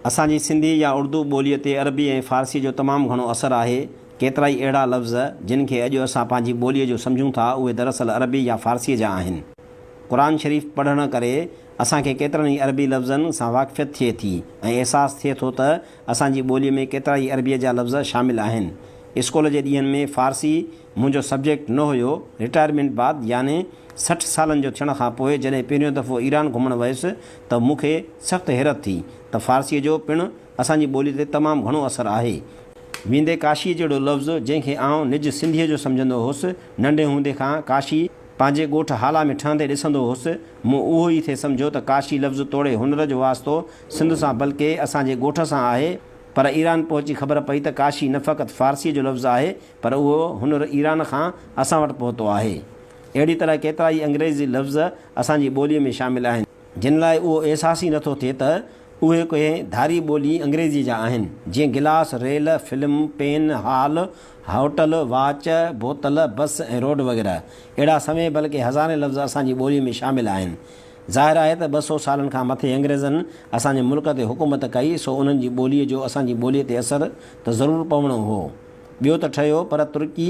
اسان جي سنڌي يا اردو ٻوليء تي عربي ۽ فارسيء جو تمام گهڻو اثر آهي. ڪيترائي اهڙا لفظ، جن کي اڄ اسان پنهنجي ٻوليء جو سمجهون ٿا، اهي دراصل عربي يا فارسيء جا آهن. قرآن شريف پڙهڻ ڪري اسان کي ڪيترن ئي عربي لفظن سان واقفيت ٿئي ٿي ۽ احساس ٿئي ٿو ته اسان جي ٻوليء ۾ ڪيترائي عربيء جا لفظ شامل آهن. اسڪول جي ڏينهن ۾ فارسي منهنجو سبجيڪٽ نه هيو. رٽائرمينٽ بعد يعني 60 سالن جو ٿيڻ کان پوء جڏهن پهريون دفعو ايران گهمڻ ويس ته مون کي سخت حيرت ٿي ته فارسيء جو پڻ اسان جي ٻوليء تي تمام گهڻو اثر آهي. ويندي ڪاشيء جهڙو لفظ جنهن کي آئون نج سنڌيء جو سمجهندو هوس، ننڍي هوندي کان ڪاشي پنهنجي ڳوٺ هالا ۾ ٺهندي ڏسندو هوس، مون اهو ئي ٿي سمجهيو ته ڪاشي لفظ توڙي هنر جو واسطو سنڌ سان بلڪه اسان جي ڳوٺ سان آهي، پر ايران پهچي خبر پئي ته ڪاشي نه فقط فارسيء جو لفظ آهي پر اهو هنر ايران کان اسان وٽ پهتو آهي. اهڙي طرح ڪيترائي انگريزي لفظ اسان جي ٻوليء ۾ شامل آهن، جن لاء اهو احساس ئي نٿو ٿئي ته اهي ڪنهن ڌاري ٻولي انگريزيء جا آهن، جيئن glass, rail, film, pen, hall, hotel, watch, بوتل، بس ۽ روڊ وغيره. اهڙا سوين بلڪه هزارين لفظ اسان جي ٻوليء ۾ شامل آهن. ظاهر آهي ته 200 سالن کان مٿي انگريزن اسان جي ملڪ تي حڪومت ڪئي، سو انهن جي ٻوليء جو اسان جي ٻوليء تي اثر ته ضرور پوڻو هو. ٻيو ته ٺهيو پر ترڪي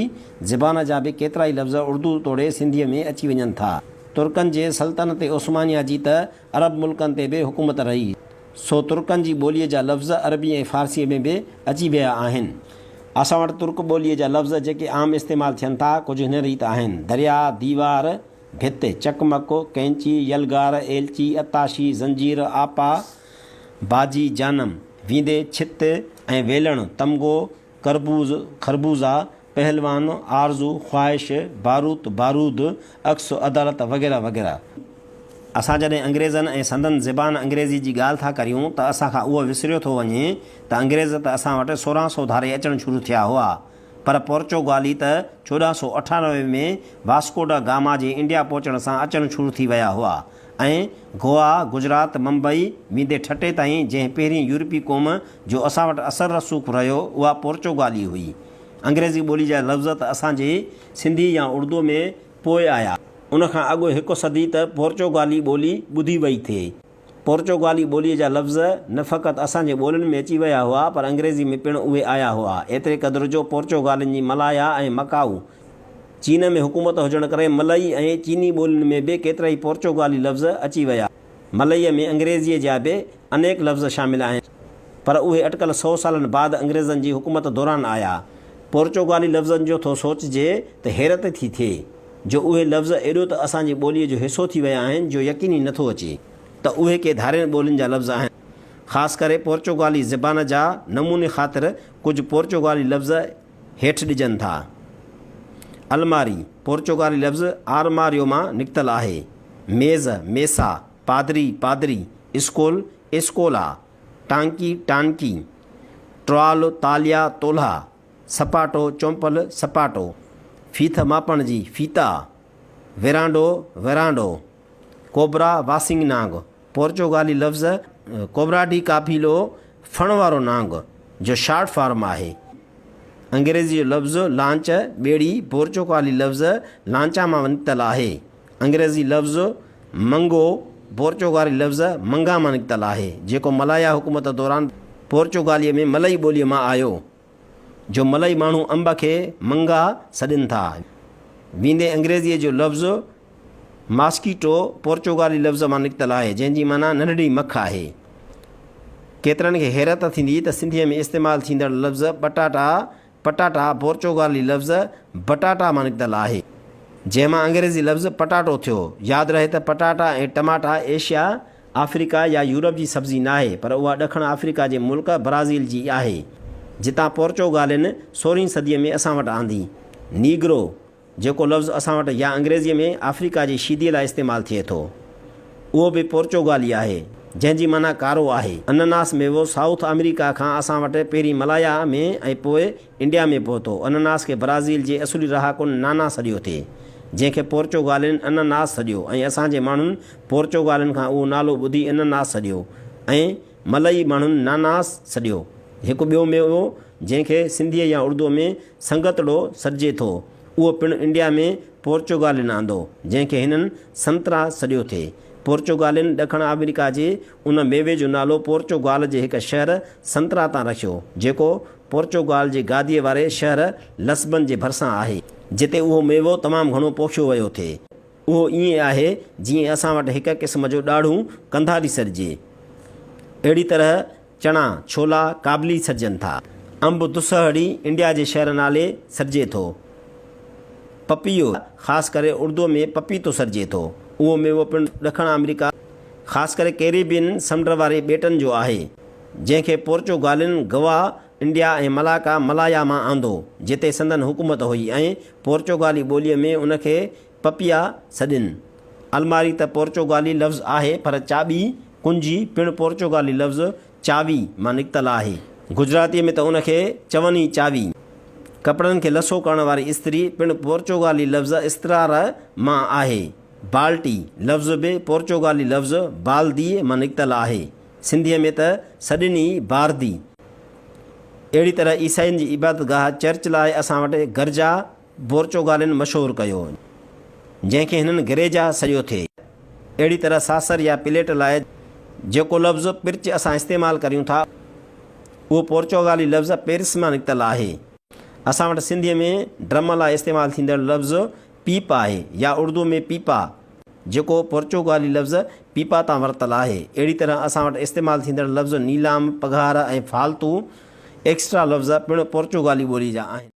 زبان جا به ڪيترائي لفظ اردو توڙي سنڌيء ۾ اچي وڃن ٿا. ترڪن جي سلطنت عثمانيه جي ته عرب ملڪن تي به حڪومت رهي، سو ترڪن جي ٻوليء جا لفظ عربي ۽ فارسيء ۾ به اچي ويا آهن. اسان وٽ ترڪ ٻوليء جا لفظ جيڪي عام استعمال ٿين ٿا، ڪجهه هن ريت آهن، درياء، ديوار، ڀت، چقمق، قينچي، يلغار، ايلچي، اتاشي، زنجير، آپا، باجي، جانم، ويندي ڇت ۽ ويلڻ، تمغو، قربوز، خربوزا، پهلوان، آرزو، خواهش، باروت، بارود، عڪس، عدالت وغيره وغيره. اسان جڏهن انگريزن ۽ سندن زبان انگريزي جي ڳالهه ٿا ڪريون ته اسان کان اهو وسريو ٿو وڃي ته انگريز ته اسان وٽ 1600 ڌاري اچڻ شروع ٿيا هئا پر پورچوگالي ته 1498 ۾ واسڪوڊا گاما جي انڊيا پهچڻ سان اچڻ شروع ٿي ويا هئا ۽ گوا، گجرات، ممبئي ويندي ٺٽي تائين جنهن پهرين يورپي قوم جو اسان وٽ اثر رسوخ رهيو اها پورچوگالي هئي. انگريزي ٻولي جا لفظ ته اسان جي سنڌي يا اردوء ۾ پوء آيا. ان کان اڳ هڪ صدي ته پورچوگالي ٻولي ٻڌي وئي ٿي. پورچوگالي ٻوليء جا لفظ نه فقط اسان جي ٻولين ۾ اچي ويا هئا پر انگريزي ۾ پڻ اهي آيا هئا. ايتري قدر جو پورچوگالين جي ملايا ۽ مڪائو، چين ۾ حڪومت هجڻ ڪري ملئي ۽ چيني ٻولين ۾ به ڪيترائي پورچوگالي لفظ اچي ويا. ملئيء ۾ انگريزيء جا به انيڪ لفظ شامل آهن، پر اهي اٽڪل سئو سالن بعد انگريزن جي حڪومت دوران آيا. پورچوگالي لفظن جو ٿو سوچجي ته حيرت ٿي ٿئي، جو اهي لفظ ايڏو ته اسان جي ٻوليء جو حصو ٿي ويا آهن جو يقين ئي نٿو اچي ته اهي ڪي ڌارين ٻولين جا لفظ آهن. خاص ڪري پورچوگالي زبان جا نموني خاطر ڪجهه پورچوگالي لفظ هيٺ ڏجن ٿا. الماري، پورچوگالي لفظ آرماريو مان نڪتل آهي. ميز، ميسا، پادري، پادري، اسڪول، اسڪولا، ٽانڪي، ٽانڪي، ٽوال، تاليا، تولها، سپاٽو، چونپل، سپاٽو، ڦيٿ ماپڻ جي، فيتا، ورانڊو، ورانڊو، ڪوبرا، واسينگ نانگ، پورچوگالي لفظ ڪوبرا ڊي ڪابيلو، ڦڻ وارو نانگ، جو شارٽ فارم آهي. انگريزي جو لفظ لانچ، ٻيڙي، پورچوگالي لفظ لانچا مان نڪتل آهي. انگريزي لفظ منگو پورچوگالي لفظ منگا مان نڪتل آهي، جيڪو ملايا حڪومت دوران پورچوگاليء ۾ ملئي ٻوليء مان آيو. جو ملئي ماڻهو انب کي منگا سڏين ٿا. ويندي انگريزيء جو لفظ ماسڪيٽو پورچوگالي لفظ مان نڪتل آهي، جنهن جي معنيٰ ننڍڙي مک آهي. ڪيترن کي حيرت ٿيندي ته سنڌيء ۾ استعمال ٿيندڙ لفظ ٻٽاٽا، پٽاٽا، پورچوگالي لفظ بٽاٽا مان نڪتل آهي، جنهن مان انگريزي لفظ پٽاٽو ٿيو. ياد رهي ته پٽاٽا ۽ ٽماٽا ايشيا، آفريڪا يا يورپ جي سبزي ناهي، پر اها ڏکڻ آفريڪا جي ملڪ برازيل جي آهي، جتان پورچوگالين سورهين صديء ۾ اسان وٽ آندي. نيگرو، جيڪو لفظ اسان وٽ يا انگريزيء ۾ آفريڪا جي شيديء لاء استعمال ٿئي ٿو، اهو به پورچوگالي آهي، جنهن جي معنيٰ ڪارو آهي. انناس ميوو سائوٿ آمريڪا کان اسان وٽ پهرين ملايا ۾ ۽ پوء انڊيا ۾ پهتو. انناس کي برازيل جي اصلي رهاڪن نانا سڏيو ٿي، جنهن کي پورچوگالين انناس سڏيو ۽ اسان جي ماڻهن پورچوگالين کان اهو نالو ٻڌي انناس سڏيو ۽ ملئي ماڻهن ناناس سڏيو. هڪ ٻيو ميوو جنهن کي سنڌيء يا اردوء ۾ سنگتڙو سڏجي ٿو، اهو پڻ انڊيا ۾ پورچوگالين آندو، جنهن کي هنن سنترا سڏيو ٿي. پورچوگالين ڏکڻ آمريڪا جي ان ميوي جو نالو پورچوگال جي هڪ شهر سنترا تان رکيو، جيڪو پورچوگال جي گاديء واري شهر لسبن جي ڀرسان آهي، جتي اهو ميوو تمام گهڻو پوکيو ويو ٿي. اهو ائين آهي جيئن اسان وٽ هڪ قسم جو ڏاڙهون ڪنڌاري سڏجي. اهڙي طرح چڻا، ڇولا، ڪابلي سڏجن ٿا. انب دسهڙي انڊيا جي شهر نالي سڏجي ٿو. پپيو، خاص ڪري اردوء ۾ پپيتو سڏجي ٿو. اهو ميوو پڻ ڏکڻ آمريڪا، خاص ڪري ڪيريبين سمنڊ واري ٻيٽن جو آهي، جنهن کي پورچوگالين گوا، انڊيا ۽ ملاڪا، ملايا مان آندو، جتي سندن حڪومت هئي ۽ پورچوگالي ٻوليء ۾ ان کي پپيا سڏين. الماري ته پورچوگالي لفظ آهي پر چاٻي، ڪنجي، پڻ پورچوگالي لفظ چاوي مان نڪتل آهي. گجراتيء ۾ ته ان کي چون ئي چاوي. ڪپڙن کي لسو ڪرڻ واري استري پڻ پورچوگالي لفظ استرار مان آهي. بالٽي لفظ به پورچوگالي لفظ بالديء مان نڪتل آهي. سنڌيء ۾ ته سڏين ئي باردي. اهڙي طرح عيسائين جي عبادتگاهه چرچ لاء اسان وٽ گرجا پورچوگالين مشهور ڪيو، جنهن کي هنن گريجا سڏيو ٿي. اهڙي طرح ساسر يا پليٽ لاء جيڪو لفظ پرچ اسان استعمال ڪريون ٿا، اهو پورچوگالي لفظ پيرس مان نڪتل آهي. اسان وٽ سنڌيء ۾ ڊرم لاء استعمال ٿيندڙ لفظ پيپ آهي يا اردوء ۾ پيپا، جيڪو پورچوگالي لفظ پيپا تان ورتل آهي. اهڙي طرح اسان وٽ استعمال ٿيندڙ لفظ نيلام، پگهار ۽ فالتو، Extra، لفظ پڻ پورچوگالي ٻوليء جا آهن.